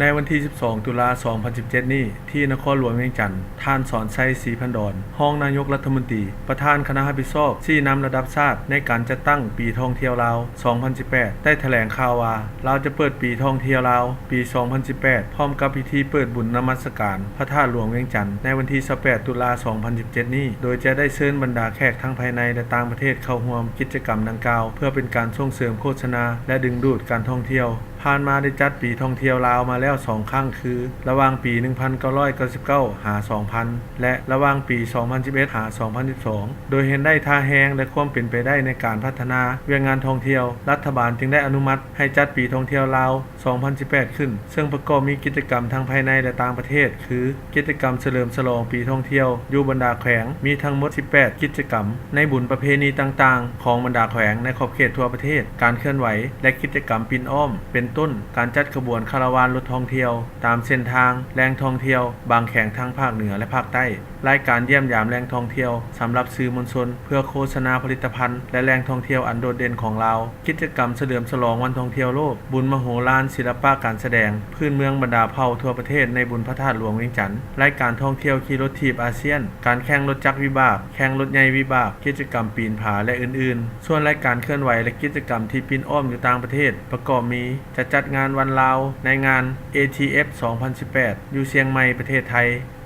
ໃນວັນທີສິບສອງ ຕຸລາ ສອງພັນສິບເຈັດນີ້ ທີ່ນະຄອນຫຼວງວຽງຈັນ, ທ່ານ ສອນໄຊ ສີພັນດອນ ຮອງນາຍົກລັດຖະມົນຕີ, ປະທານຄະນະຮັບຜິດຊອບ ຊີ້ນຳລະດັບຊາດໃນການຈັດຕັ້ງປີທ່ອງທ່ຽວລາວ ສອງພັນສິບແປດ ໄດ້ຖະແຫຼງຂ່າວວ່າ ລາວຈະເປີດປີທ່ອງທ່ຽວລາວ ປີສອງພັນສິບແປດ ພ້ອມກັບພິທີເປີດບຸນນະມັດສະການພະທາດຫຼວງວຽງຈັນ ໃນວັນທີຊາວແປດ ຕຸລາ ສອງພັນສິບເຈັດນີ້ ໂດຍຈະໄດ້ເຊີນບັນດາແຂກທັງພາຍໃນ ແລະ ຕ່າງປະເທດເຂົ້າຮ່ວມກິດຈະກຳດັ່ງກ່າວ ເພື່ອເປັນການສົ່ງເສີມໂຄສະນາ ແລະ ດຶງດູດການທ່ອງທ່ຽວ. ຜ່ານມາໄດ້ຈັດປີທ່ອງທ່ຽວລາວມາແລ້ວສອງຄັ້ງ ຄື ລະຫວ່າງປີໜຶ່ງພັນເກົ້າຮ້ອຍເກົ້າສິບເກົ້າ ຫາ ສອງພັນ ແລະ ລະຫວ່າງປີສອງພັນສິບເອັດ ຫາ ສອງພັນສິບສອງ ໂດຍເຫັນໄດ້ທ່າແຮງ ແລະ ຄວາມເປັນໄປໄດ້ໃນການພັດທະນາວຽກງານທ່ອງທ່ຽວ, ລັດຖະບານຈຶ່ງໄດ້ອະນຸມັດໃຫ້ຈັດປີທ່ອງທ່ຽວລາວ ສອງພັນສິບແປດ ຂຶ້ນ, ເຊິ່ງປະກອບມີກິດຈະກຳທັງພາຍໃນ ແລະ ຕ່າງປະເທດ ຄື ກິດຈະກຳສະເຫຼີມສະຫຼອງປີທ່ອງທ່ຽວຢູ່ບັນດາແຂວງ ມີທັງໝົດສິບແປດກິດຈະກຳ, ໃນບຸນປະເພນີຕ່າງໆຂອງບັນດາແຂວງໃນຂອບເຂດທົ່ວປະເທດ, ການເຄື່ອນໄຫວ ແລະ ກິດຈະກຳປິ່ນອ້ອມ ເປັນຕົ້ນ ການຈັດຂະບວນຄາລາວານລົດທ່ອງທ່ຽວຕາມເສັ້ນທາງແຫຼ່ງທ່ອງທ່ຽວບາງແຂວງທາງພາກເໜືອ ແລະ ພາກໃຕ້, ລາຍການຢ້ຽມຢາມແຫຼ່ງທ່ອງທ່ຽວສຳລັບສື່ມວນຊົນ ເພື່ອໂຄສະນາຜະລິດຕະພັນ ແລະ ແຫຼ່ງທ່ອງທ່ຽວອັນໂດດເດັ່ນຂອງລາວ, ກິດຈະກຳສະເຫຼີມສະຫຼອງວັນທ່ອງທ່ຽວໂລກ, ບຸນມະໂຫລານ, ສິລະປະການສະແດງພື້ນເມືອງບັນດາເຜົ່າທົ່ວປະເທດໃນບຸນພະທາດຫຼວງວຽງຈັນ, ລາຍການທ່ອງທ່ຽວຂີ່ລົດຖີບອາຊຽນ, ການແຂ່ງລົດຈັກວິບາກ, ແຂ່ງລົດໃຫຍ່ວິບາກ, ກິດຈະກຳປີນຜາ ແລະ ອື່ນໆ. ສ່ວນລາຍການເຄື່ອນໄຫວ ແລະ ກິດຈະກຳທີ່ປິ່ນອ້ອມຢູ່ຕ່າງປະເທດ ປະກອບມີ ຈະຈັດງານວັນລາວໃນງານ ເອທີເອັຟ ສອງພັນສິບແປດ ຢູ່ຊຽງໃໝ່ ປະເທດໄທ,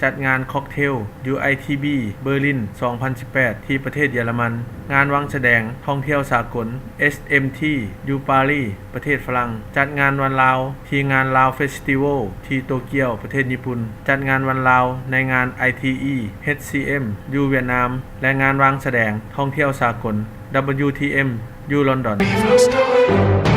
ຈັດງານຄອກເທວ ຢູໄອທີບີ ເບີລິນ ສອງພັນສິບແປດ ທີ່ປະເທດເຢຍລະມັນ, ງານວາງສະແດງທ່ອງທ່ຽວສາກົນ ເອສເອັມທີ ຢູ່ປາຣີ ປະເທດຝຣັ່ງ, ຈັດງານວັນລາວທີ່ງານ Lao Festival ທີ່ໂຕກຽວ ປະເທດຍີ່ປຸ່ນ, ຈັດງານວັນລາວໃນງານ ໄອທີອີ ເອດຊີເອັມ ຢູ່ຫວຽດນາມ ແລະ ງານວາງສະແດງທ່ອງທ່ຽວສາກົນ ດັບເບິນຢູທີເອັມ ຢູ່ລອນດອນ.